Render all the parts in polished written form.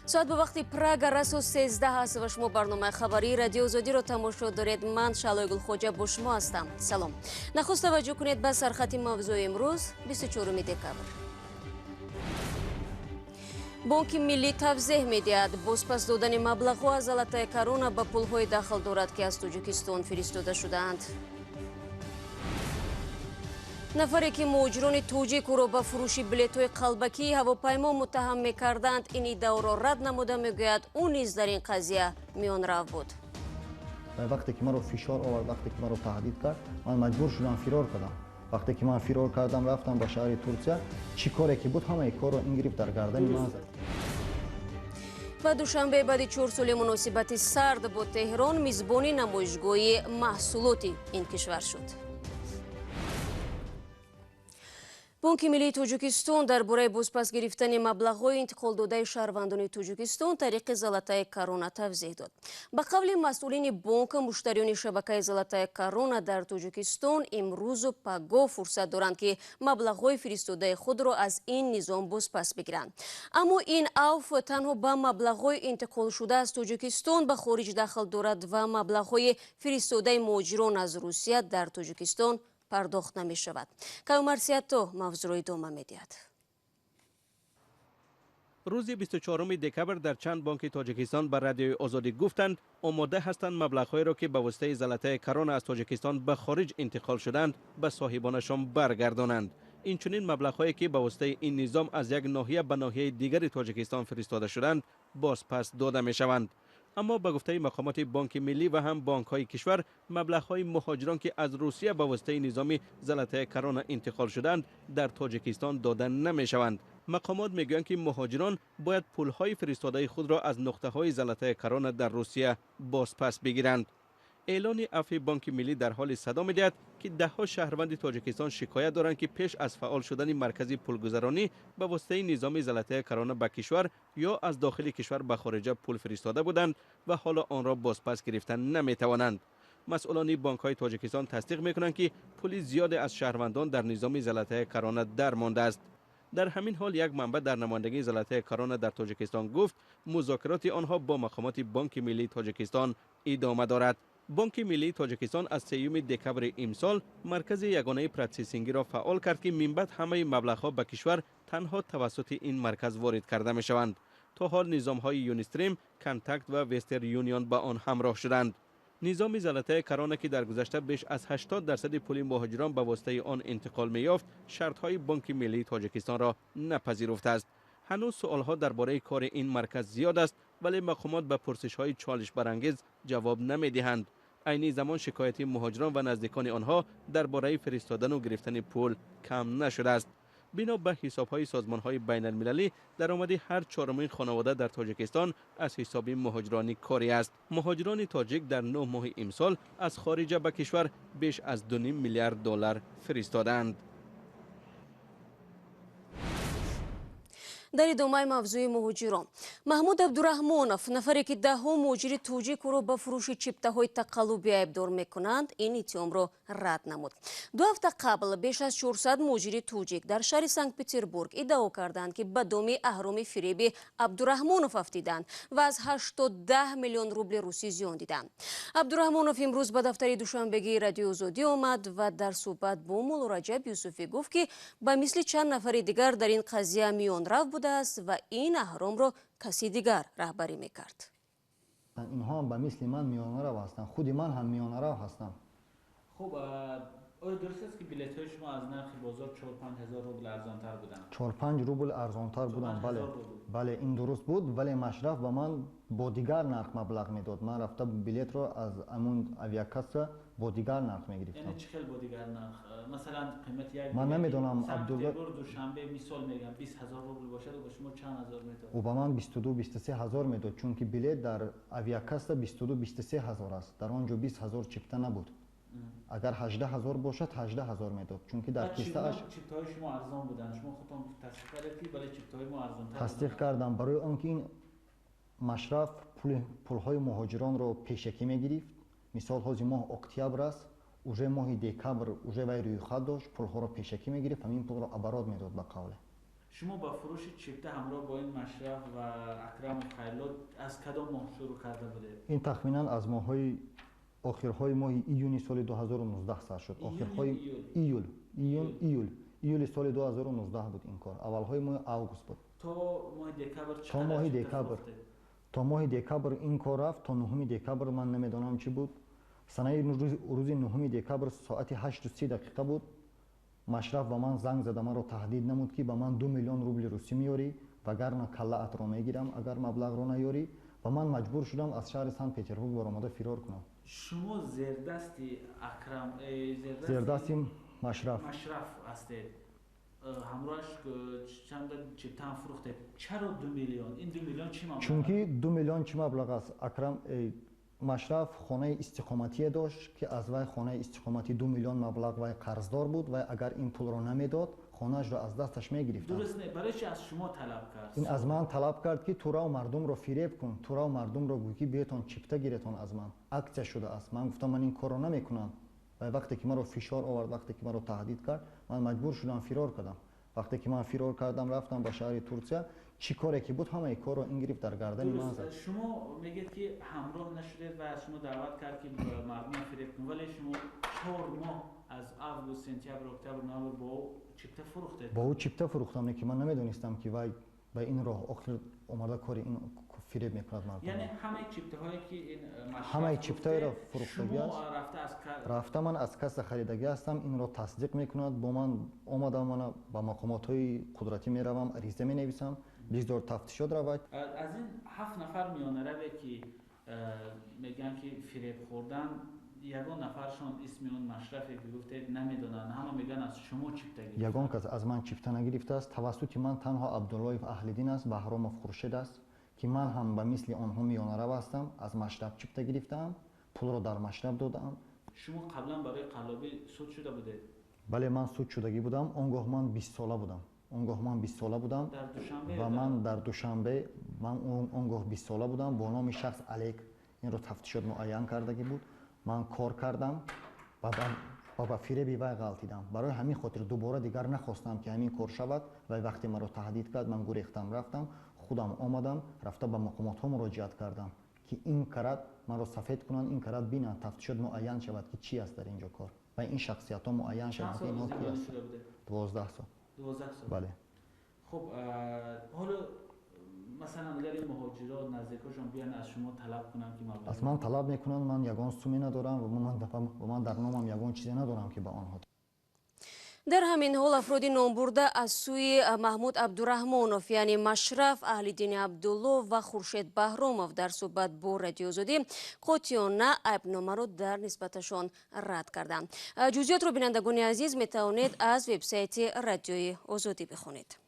Соат ба вақти Прага расо 13 аст ва шумо барномаи хабарии Радиои Озодиро тамошо доред. Ман Шаҳлои Гулхоҷа бо шумо ҳастам. Салом. Нахуст таваҷҷӯҳ кунед ба сархати мавзӯи имрӯз, 24 декабр. Бонки Миллӣ тавзеҳ медиҳад, бозпас додани маблағҳо аз Золотая Корона ба пулҳои дахл дорад, ки аз Тоҷикистон фиристода шудаанд. Нафаре ки муҳоҷирони тоҷик ӯро ба фурӯши билетҳои қалбакии ҳавопаймо муттаҳам мекарданд, ин иддаоро рад намуда мегӯяд, ӯ низ дар ин қазия миёнрав буд. Вақте ки маро фишор овард, вақте ки маро таҳдид кард, ман маҷбур шудам фирор кардам. Вақте ки ман фирор кардам, рафтам ба шаҳри Турсия, чӣ коре ки буд, ҳамаи корро ин гирифт дар гардани ман зад. Ва Душанбе баъди 4 соли муносибати сард бо Теҳрон мизбони намоишгоҳи маҳсулоти ин кишвар шуд. Бонки Миллии Тоҷикистон дар бораи бозпас гирифтани маблағҳои интиқолдодаи шаҳрвандони Тоҷикистон тариқи Золотая Корона тавзеҳ дод. Ба қавли масъулини бонк, муштариёни шабакаи Золотая Корона дар Тоҷикистон имрӯзу пагоҳ фурсат доранд, ки маблағҳои фиристодаи худро аз ин низом бозпас бигиранд. Аммо ин авф танҳо ба маблағҳои интиқолшуда аз Тоҷикистон ба хориҷ дахл дорад ва маблағҳои фиристодаи муҳоҷирон аз Русия дар Тоҷикистон пардохт намешавад. Каюмар Сиято мавзӯъро идома медиҳад. Рӯзи 24 декабр дар чанд бонки Тоҷикистон ба Радиои Озодӣ гуфтанд, омода ҳастанд маблағҳоеро, ки ба воситаи Золотая Корона аз Тоҷикистон ба хориҷ интиқол шуданд, ба соҳибонашон баргардонанд. Инчунин маблағҳое, ки ба воситаи ин низом аз як ноҳия ба ноҳияи дигари Тоҷикистон фиристода шуданд, бозпас дода мешаванд. Аммо ба гуфтаи мақомоти Бонки Миллӣ ва ҳам бонкҳои кишвар, маблағҳои муҳоҷирон, ки аз Русия ба воситаи низоми Золотая Корона интиқол шуданд, дар Тоҷикистон дода намешаванд. Мақомот мегӯянд, ки муҳоҷирон бояд пулҳои фиристодаи худро аз нуқтаҳои Золотая Корона дар Русия бозпас бигиранд. Эълони афви Бонки Миллӣ дар ҳоле садо медиҳад, ки даҳҳо шаҳрванди Тоҷикистон шикоят доранд, ки пеш аз фаъол шудани маркази пулгузаронӣ ба воситаи низоми Золотая Корона ба кишвар ё аз дохили кишвар ба хориҷа пул фиристода буданд ва ҳоло онро бозпас гирифтан наметавонанд. Масъулони бонкҳои Тоҷикистон тасдиқ мекунанд, ки пули зиёде аз шаҳрвандон дар низоми Золотая Корона дармондааст. Дар ҳамин ҳол як манбаъ дар намояндагии Золотая Корона дар Тоҷикистон гуфт, музокироти онҳо бо мақомоти Бонки Миллии Тоҷикистон идома дорад. Бонки Миллии Тоҷикистон аз 3 декабри имсол маркази ягонаи протсессингиро фаъол кард, ки минбаъд ҳамаи маблағҳо ба кишвар танҳо тавассути ин марказ ворид карда мешаванд. То ҳол низомҳои Юнистрим, Контакт ва Вестер Юнион ба он ҳамроҳ шуданд. Низоми Золотая Корона, ки дар гузашта беш аз 80% пули муҳоҷирон ба воситаи он интиқол меёфт, шартҳои Бонки Миллии Тоҷикистонро напазируфтааст. Ҳанӯз суолҳо дар бораи кори ин марказ зиёд аст, вале мақомот ба пурсишҳои чолишбарангез ҷавоб намедиҳанд. Айни замон шикояти муҳоҷирон ва наздикони онҳо дар бораи фиристодану гирифтани пул кам нашудааст. Бино ба ҳисобҳои созмонҳои байналмилалӣ, даромади ҳар чорумин хонавода дар Тоҷикистон аз ҳисоби муҳоҷирони корӣ аст. Муҳоҷирони тоҷик дар 9 моҳи имсол аз хориҷа ба кишвар беш аз 2,5 миллиард доллар фиристодаанд. Дар идомаи мавзӯи муҳоҷирон, Маҳмуд Абдураҳмонов, нафаре ки даҳҳо муҳоҷири тоҷик ӯро ба фурӯши чиптаҳои тақаллубӣ айбдор мекунанд, ин иттиҳомро рад намуд. 2 ҳафта қабл беш аз 400 муҳоҷири тоҷик дар шаҳри Санкт-Петербург иддао карданд, ки ба доми аҳроми фиреби Абдураҳмонов афтиданд ва аз 810 миллион рубли русӣ зиён диданд. Абдураҳмонов имрӯз ба дафтари душанбегии Радиои Озодӣ омад ва дар суҳбат бо Мулло Раҷаб Юсуфӣ гуфт, ки ба мисли чанд нафари дигар дар ин қазия миёнрав будааст ва ин аҳромро каси дигар раҳбарӣ мекард. Инҳо ҳам ба мисли ман миёнарав ҳастанд. Худи ман ҳам миёнарав ҳастам. Хуб, оё дуруст аст, ки билетҳои шумо аз нархи бозор 4-5 ҳазор рубл арзонтар буданд? 4-5 рубл арзонтар буданд, бале. Бале, ин дуруст буд, вале Машраф ба ман бо дигар нарх маблағ медод. Ман рафта билетро аз амун авиакасса бо дигар нарх мегирифтам. Яъне чӣ хел бо дигар нарх? Масалан, қимати як ман намедонам, Абдулло Душанбе мисол мегам 20 ҳазор рубл бошад, ба шумо чанд ҳазор медод? Ӯ ба ман 22-23 ҳазор медод, чунки билет дар авиакасса 22-23 ҳазор аст. Дар он ҷо 20 ҳазор чипта набуд. Агар 18 ҳазор бошад, 18 ҳазор медод, чунки дар киссааш чиптаҳои шумо арзон буданд. Шумо худтон тасдиқ кардед, ки бале, чиптаҳои мо арзонтар. Тасдиқ кардам, барои он ки ин Машраф пулҳои муҳоҷиронро пешакӣ мегирифт. Мисол, ҳози моҳ октябр аст, уже моҳи декабр уже вай рӯйхат дошт, пулҳоро пешакӣ мегирифт, ҳамин пулро оборот медод ба қавле. Шумо ба фурӯши чипта ҳамроҳ бо ин Машраф ва Акраму Хайрло аз кадом моҳ шурӯъ карда будед? Ин тахминан аз моҳҳои охирҳои моҳи июни соли 2019 сар шуд. Охирҳои июл, июн, июл, июли соли 2019 буд ин кор. Аввалҳои моҳи август буд. То моҳи декабр то моҳи декабр, то моҳи декабр ин кор рафт. То 9 декабр ман намедонам чӣ буд. Санаи рӯзи 9 декабр соати 8:30 буд. Машраф ба ман занг зада, маро таҳдид намуд, ки ба ман 2 миллион рубли русӣ меёрӣ, вагарна каллаатро мегирам, агар маблағро наёрӣ. Ва ман маҷбур шудам аз шаҳри Санкт Петербург баромада фирор кунам. Шумо зердасти Акрам, зердасти Машраф ҳастед. Ҳамроҳаш чанд чиптаам фурӯхтед. Чаро 2 миллион? Ин 2 миллион чӣ маблағ? Чунки 2 миллион чӣ маблағ аст? Акрам Машраф хонаи истиқоматие дошт, ки аз вай хонаи истиқоматӣ 2 миллион маблағ вай қарздор буд ва агар ин пулро намедод, хонаашро аз дасташ мегирифтанд. Дуруст не, барои чи аз шумо талаб кард? Ин аз ман талаб кард, ки ту рав, мардумро фиреб кун, ту рав, мардумро гӯй, ки биётон чипта гиретон аз ман, аксия шудааст. Ман гуфтам, ман ин корро намекунам. Ва вақте ки маро фишор овард, вақте ки маро таҳдид кард, ман маҷбур шудам фирор кардам. Вақте ки ман фирор кардам, рафтам ба шаҳри Турсия. Чӣ коре ки буд, ҳамаи корро ин гирифт дар гардани ман зад. Шумо мегӯед, ки ҳамроҳ нашудед ва аз шумо даъват кард, ки мардумро фиреб кун, вале шумо 4 моҳ аз август, сентябр, октябр, ноябр бо ӯ чипта фурӯхтед. Бо ӯ чипта фурӯхтам, не ки ман намедонистам, ки вай ба ин роҳ охир омада кори ин фиреб мекунад мардум. Яъне ҳамаи чиптаҳое ки ин ҳамаи чиптаеро фурӯхтагӣ аст, рафта рафта ман аз касса харидагӣ ҳастам. Инро тасдиқ мекунад. Бо ман омадам, мана ба мақомотҳои қудратӣ меравам, ариза менависам, бигзор тафтишот равад. Аз ин 7 нафар миёнараве, ки мегӯянд, ки фиреб хӯрдан, ягон нафаршон исми он Машрафе, ки гуфтед, намедонанд. Ҳама мегӯянд, аз шумо чипта гирифтанд. Ягон кас аз ман чипта нагирифтааст. Тавассути ман танҳо Абдуллоев Аҳлиддин аст, Баҳромов Хуршед аст, ки ман ҳам ба мисли онҳо миёнарав ҳастам, аз Машраб чипта гирифтаам, пулро дар Машраб додаам. Шумо қаблан барои қаллобӣ суд шуда будед? Бале, ман суд шудагӣ будам. Он гоҳ ман 20 сола будам. Он гоҳ ман 20 сола будам. Дар Душанбе? Ва ман дар Душанбе, ман он гоҳ 20 сола будам, бо номи шахс Алек. Инро тафтишот муайян кардагӣ буд. Ман кор кардам ва ба фиреби вай ғалтидам. Барои ҳамин хотир дубора дигар нахостам, ки ҳамин кор шавад. Вай вақте маро таҳдид кард, ман гурехтам, рафтам, худам омадам, рафта ба мақомотҳо муроҷиат кардам, ки ин карат маро сафед кунанд, ин карат бинанд, тафтишот муайян шавад, ки чӣ аст дар ин ҷо кор ва ин шахсиятҳо муайян шаванд, ки инҳо ки ҳастанд. 12 сол. 12 сол? Бале. Хуб, ҳоло масалан агар ин муҳоҷирот наздикошон биёянд, аз шумо талаб кунанд, ки маблағ Аз ман талаб мекунанд, ман ягон суме надорам ва ман дар номам ягон чизе надорам, ки ба онҳо. Дар ҳамин ҳол, афроди номбурда аз сӯи Маҳмуд Абдураҳмонов, яъне Машраф, Аҳлиддини Абдулло ва Хуршед Баҳромов, дар суҳбат бо Радиоозодӣ қотеона айбномаро дар нисбаташон рад карданд. Ҷузъиётро, бинандагони азиз, метавонед аз вебсайти Радиои Озодӣ бихонед.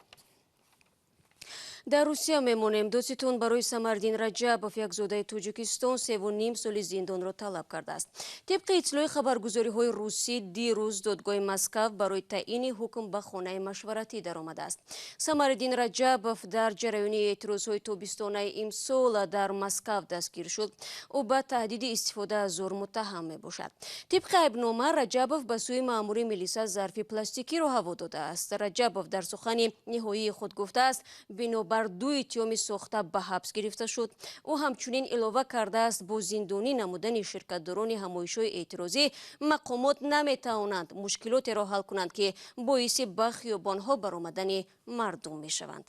Дар Русия мемонем. Додситон барои Самардин Раҷабов, як зодаи Тоҷикистон, 3,5 соли зиндонро талаб кардааст. Тибқи иттилои хабаргузориҳои русӣ, дирӯз додгоҳи Москав барои таъини ҳукм ба хонаи машваратӣ даромадааст. Самариддин Раҷабов дар ҷараёни эътирозҳои тобистонаи имсол дар Москав дастгир шуд. Ӯ ба таҳдиди истифода аз зӯр муттаҳам мебошад. Тибқи айбнома, Раҷабов ба сӯи маъмури милиса зарфи пластикиро ҳаво додааст. Раҷабов дар сухани ниҳоии худ гуфтааст, бинобар ду иттиҳоми сохта ба ҳабс гирифта шуд. Ӯ ҳамчунин илова кардааст, бо зиндонӣ намудани ширкатдорони ҳамоишҳои эътирозӣ мақомот наметавонанд мушкилотеро ҳал кунанд, ки боиси ба хиёбонҳо баромадани мардум мешаванд.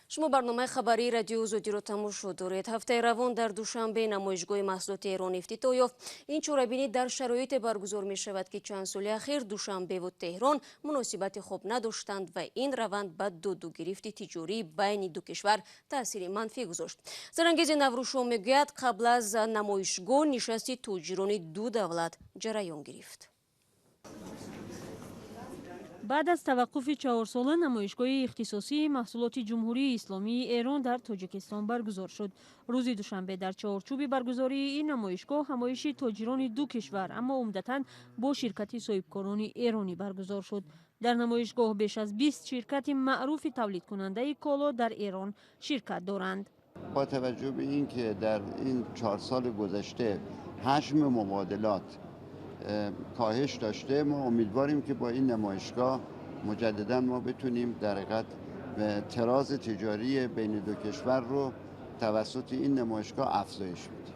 Шумо барномаи хабарии Радиои Озодиро тамошо доред. Ҳафтаи равон дар Душанбе намоишгоҳи маҳсулоти Эрон ифтитоҳ ёфт. Ин чорабинӣ дар шароите баргузор мешавад, ки чанд соли ахир Душанбеву Теҳрон муносибати хуб надоштанд ва ин раванд ба додугирифти тиҷории байни ду кишвар таъсири манфӣ гузошт. Зарангези Наврӯзшо мегӯяд, қабл аз намоишгоҳ нишасти тоҷирони ду давлат ҷараён гирифт. Баъд аз таваққуфи чаҳорсола намоишгоҳи ихтисосии маҳсулоти Ҷумҳурии Исломии Эрон дар Тоҷикистон баргузор шуд. Рӯзи душанбе дар чаҳорчӯби баргузории ин намоишгоҳ ҳамоиши тоҷирони ду кишвар, аммо умдатан бо ширкати соҳибкорони эронӣ баргузор шуд. Дар намоишгоҳ беш аз 20 ширкати маъруфи тавлидкунандаи коло дар Эрон ширкат доранд. با توجه به اینکه در این 4 سال گذشته حجم مبادلات کاهش داشته. ما امیدواریم که با این نمایشگاه مجددا ما بتونیم در حقیقت تراز تجاری بین دو کشور رو توسط این نمایشگاه افزایش بدیم.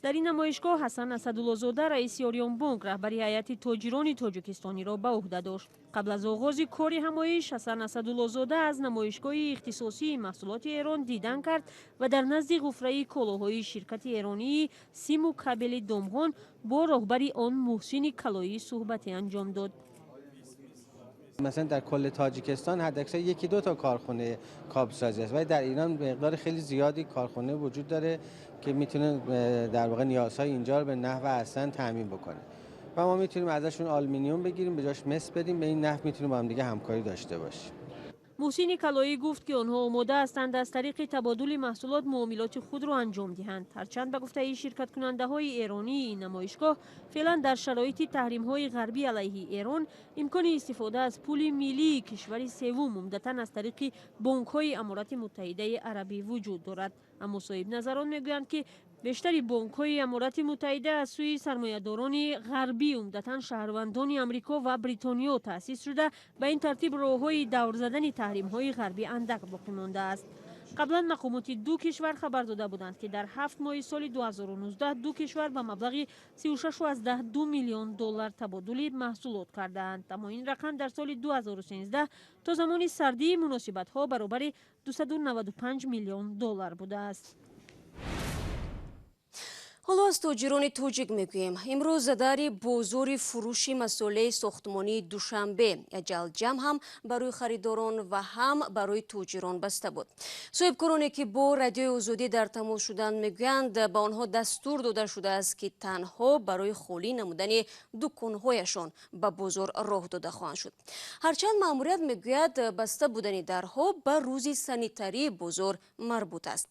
Дар ин намоишгоҳ Ҳасан Асадуллозода, раиси Ориёнбонк, раҳбари ҳайати тоҷирони тоҷикистониро ба уҳда дошт. Қабл аз оғози кори ҳамоиш Ҳасан Асадуллозода аз намоишгоҳи ихтисосии маҳсулоти Эрон дидан кард ва дар назди ғуфраи колоҳои ширкати эронии симу кабели Домғон бо роҳбари он Муҳсини Калоӣ суҳбате анҷом дод. مثلا در کل تاجیکستان حداکثر یکی دو تا کارخونه کابلسازی است، ولی در ایران مقدار خیلی زیادی کارخونه وجود داره که میتونه در واقع نیازهای اینجا رو به نحو احسن تامین بکنه و ما میتونیم ازشون آلومینیوم بگیریم، به جاش مس بدیم. به این نحو میتونیم با هم دیگه همکاری داشته باشیم. Муҳсини Калоӣ гуфт, ки онҳо омода ҳастанд аз тариқи табодули маҳсулот муомилоти худро анҷом диҳанд. Ҳарчанд ба гуфтаи ширкаткунандаҳои эронии ин намоишгоҳ, феълан дар шароити таҳримҳои ғарбӣ алайҳи Эрон имкони истифода аз пули миллии кишвари севум, умдатан аз тариқи бонкҳои Аморати Муттаҳидаи Арабӣ, вуҷуд дорад. Аммо соҳибназарон мегӯянд, ки бештари бонкҳои Аморати Муттаҳида аз сӯи сармоядорони ғарбӣ, умдатан шаҳрвандони Амрико ва Бритониё, таъсис шуда, ба ин тартиб роҳҳои давр задани таҳримҳои ғарбӣ андак боқӣ мондааст. Қаблан мақомоти ду кишвар хабар дода буданд, ки дар 7 моҳи соли 2019 ду кишвар ба маблағи 36,2 миллион доллар табодули маҳсулот кардаанд, аммо ин рақам дар соли 2013 то замони сардии муносибатҳо баробари 295 миллион доллар будааст. Ҳоло аз тоҷирони тоҷик мегӯем. Имрӯз дари бозори фурӯши масолеи сохтмонии Душанбе Ҷалҷам ҳам барои харидорон ва ҳам барои тоҷирон баста буд. Соҳибкороне, ки бо Радиои Озодӣ дар тамос шуданд, мегӯянд, ба онҳо дастур дода шудааст, ки танҳо барои холӣ намудани дуконҳояшон ба бозор роҳ дода хоҳанд шуд. Ҳарчанд маъмурият мегӯяд, баста будани дарҳо ба рӯзи санитарии бозор марбут аст.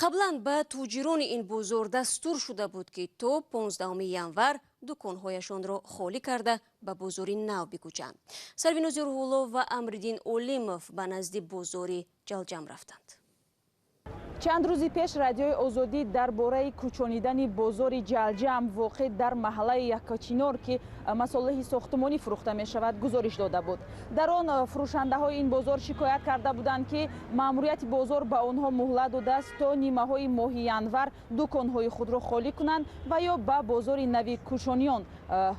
Қаблан ба тоҷирони ин бозор дастур шуда буд, ки то 15 январ дуконҳояшонро холӣ карда, ба бозори нав бикӯчанд. Сарвинози Рӯҳулло ва Амриддин Олимов ба назди бозори Ҷалҷам рафтанд. Чанд рӯзи пеш Радиои Озодӣ дар бораи кӯчонидани бозори Ҷалҷам, воқеъ дар маҳаллаи Яккачинор, ки масолеҳи сохтмонӣ фурӯхта мешавад, гузориш дода буд. Дар он фурӯшандаҳои ин бозор шикоят карда буданд, ки маъмурияти бозор ба онҳо муҳлат додааст, то нимаҳои моҳи январ дуконҳои худро холӣ кунанд ва ё ба бозори нави Кӯшониён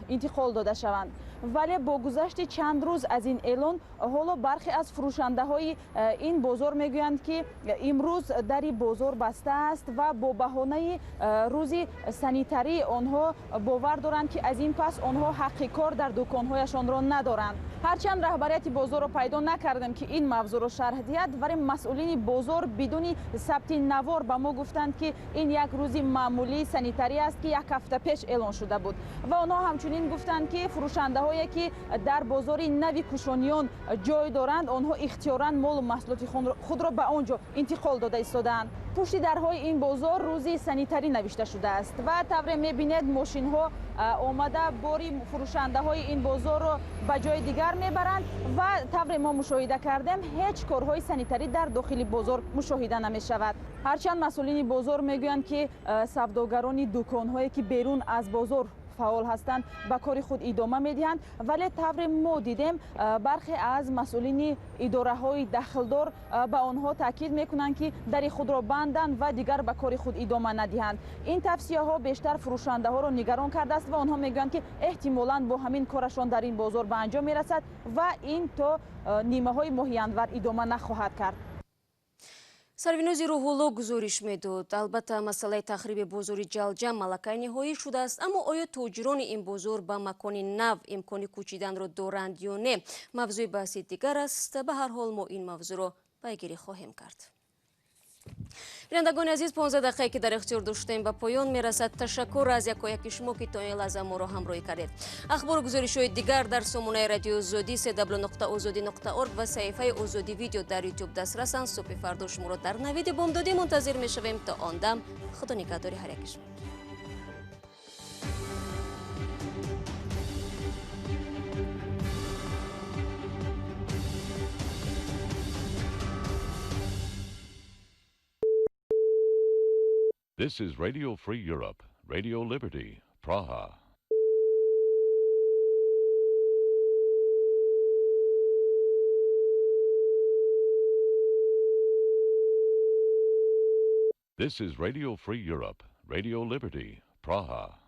интиқол дода шаванд. Вале бо гузашти чанд рӯз аз ин эълон, ҳоло бархе аз фурӯшандаҳои ин бозор мегӯянд, ки имрӯз дари бозор баста аст ва бо баҳонаи рӯзи санитарӣ онҳо бовар доранд, ки аз ин пас онҳо ҳаққи кор дар дуконҳояшонро надоранд. Ҳарчанд раҳбарияти бозорро пайдо накардем, ки ин мавзӯъро шарҳ диҳад, вале масъулини бозор бидуни сабти навор ба мо гуфтанд, ки ин як рӯзи маъмулии санитарӣ аст, ки як ҳафта пеш эълон шуда буд. Ва онҳо ҳамчунин гуфтанд, ки фурӯшандаҳое, ки дар бозори нави Кӯшониён ҷой доранд, онҳо ихтиёран молу маҳсулоти худро ба он ҷо интиқол дода истодаанд. Пушти дарҳои ин бозор рӯзи санитарӣ навишта шудааст ва тавре мебинед, мошинҳо омада бори фурӯшандаҳои ин бозорро ба ҷои дигар мебаранд ва тавре мо мушоҳида кардем, ҳеҷ корҳои санитарӣ дар дохили бозор мушоҳида намешавад. Ҳарчанд масъулини бозор мегӯянд, ки савдогарони дуконҳое, ки берун аз бозор фаъол ҳастанд, ба кори худ идома медиҳанд, вале тавре мо дидем, бархе аз масъулини идораҳои дахлдор ба онҳо таъкид мекунанд, ки дари худро банданд ва дигар ба кори худ идома надиҳанд. Ин тавсияҳо бештар фурӯшандаҳоро нигарон кардааст ва онҳо мегӯянд, ки эҳтимолан бо ҳамин корашон дар ин бозор ба анҷом мерасад ва ин то нимаҳои моҳи январ идома нахоҳад кард. Сарвинози Рӯҳулло гузориш медод. Албатта, масъалаи тахриби бозори Ҷалҷам малакаи ниҳоӣ шудааст, аммо оё тоҷирони ин бозор ба макони нав имкони кӯчиданро доранд ё не, мавзӯи баҳси дигар аст. Ба ҳар ҳол, мо ин мавзӯъро пайгирӣ хоҳем кард. Бинандагони азиз, 15 дақиқае, ки дар ихтиёр доштем, ба поён мерасад. Ташаккур аз якояки шумо, ки то ин лаҳза моро ҳамроҳӣ кардед. Ахбору гузоришҳои дигар дар сомонаи Радиои Озодӣ cw.ozodi.org ва саҳифаи Озодӣ Видео дар Ютуб дастрасанд. Субҳи фардо шуморо дар навиди бомдодӣ мунтазир мешавем. То он дам Худо нигаҳдори ҳар яки шумо. This is Radio Free Europe, Radio Liberty, Praha. This is Radio Free Europe, Radio Liberty, Praha.